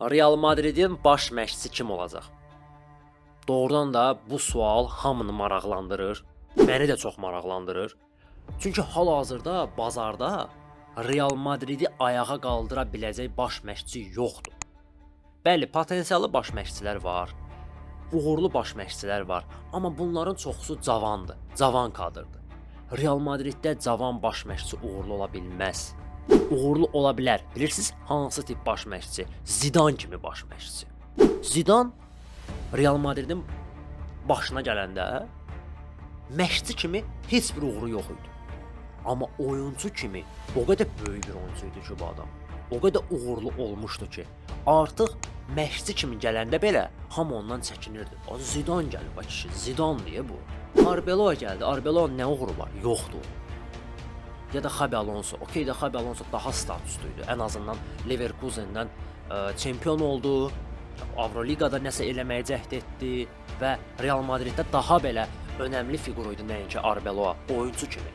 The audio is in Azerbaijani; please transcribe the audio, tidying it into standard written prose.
Real Madridin baş məşqçisi kim olacaq? Doğrudan da bu sual hamını maraqlandırır. Məni də çox maraqlandırır. Çünki hal-hazırda bazarda Real Madridi ayağa qaldıra biləcək baş məşqçi yoxdur. Bəli, potensiallı baş məşqçilər var. Uğurlu baş məşqçilər var, amma bunların çoxusu cavandır, cavan kadrdır. Real Madriddə cavan baş məşqçi uğurlu ola bilməz. Uğurlu ola bilər. Bilirsiniz hansı tip baş məşqçi? Zidane kimi baş məşqçi. Zidane Real Madridin başına gələndə məşqçi kimi heç bir uğuru yox idi. Amma oyunçu kimi o qədər böyük bir oyunçu idi ki bu adam. O qədər uğurlu olmuşdu ki, artıq məşqçi kimi gələndə belə hamı ondan çəkinirdi. O Zidane gəlib bax kişi, Zidane deyə bu. Arbeloa gəldi. Arbeloa nə uğuru var? Yoxdur. Ya da Xabi Alonso. Okey də Xabi Alonso daha statuslu idi. Ən azından Leverkusendən çempion oldu. Avroliqada nəsə eləməyə cəhd etdi və Real Madriddə daha belə önəmli fiqur idi nəinki Arbeloa oyunçu kimi.